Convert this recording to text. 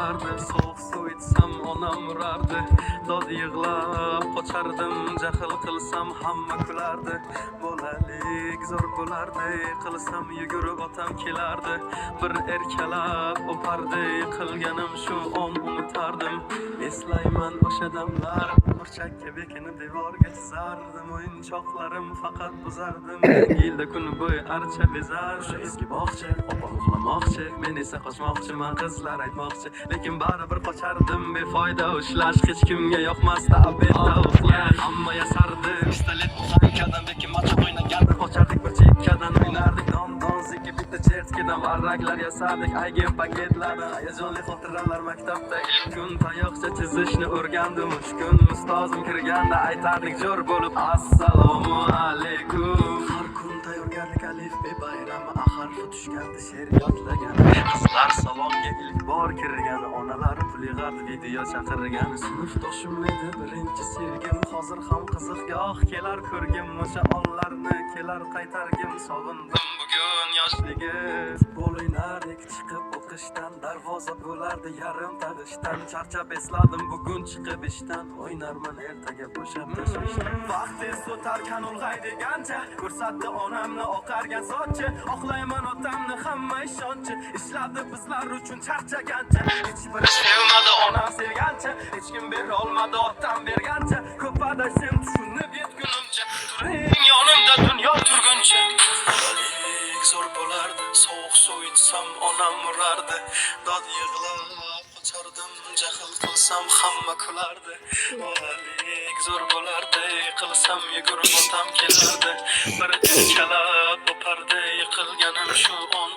bo'lardi. Sovuq suv ichsam onam urardi. Dod yig'lab qochardim, jahl qilsam hamma kulardi. Bolalik zo'r bo'lardi, qilsam yugurib otam kelardi. Bir erkalab o'pardi, qilganim shu on unutardim. Eslayman o'sha damlar, burchakka bekinib devorga chizardim. O'yinchoqlarim faqat buzardim. Yangi yilda kuni bo'yi archa bezar. O'sha eski bog'cha, opam uxlamoqchi, men esa qochmoqchiman, qizlar aytmoqchi. Lekin baribir qochardim, befoyda ushlash hech kimga yoqmasdi обед da uxlash. Hamma yasardi pistolet buxankadan, bekinmachoq o'ynaganda qochardik bir chekkadan, o'ynardik don don ziki bitta chertkidan, varraklar yasardik aygen paketlardan. Hayajonli xotiralar maktabda ilk kun tayoqcha chizishni o'rgandim. Uch kun ustozim kirganda aytardik jo'r bo'lib assalomu alaykum. Har kun tayyorgarlik alifbe bayrami, a harfi tushganda she'r yodlagan. Qizlar salonga ilk bor kirgan, onalar pul yig'ardi video chaqirgan. Sinfdoshim edi birinchi sevgim, hozir ham qiziq goh kelar ko'rgim. O'sha onlarni kelar qaytargim, sog'indim bugun yoshligim. Futbol o'ynardik chiqib o'qishdan, darvoza bo'lardi yarim tag'ishdan. Charchab esladim bugun chiqib ishdan, o'ynarman ertaga bo'shab tashvishdan. Vaqt tez o'tarkan ulg'aydigancha, ko'rsatdi onamni oqargan sochi. Oqlayman otamni hamma ishonchi, ishladi bizlar uchun charchagancha. Hech bir sevmadi onam sevgancha, hech kim bera olmadi otam bergancha. Ko'p adashdim tushunib yetgunimcha, turing yonimda dunyo turguncha. Bolalik zo'r bo'lardi, sovuq suv ichsam onam urardi. Dod yig'lab qochardim, jahl qilsam hamma kulardi. Bolalik zo'r bo'lardi, qilsam yugurib otam kelardi. Bir erkalab o'pardi, yiqilganim shu on.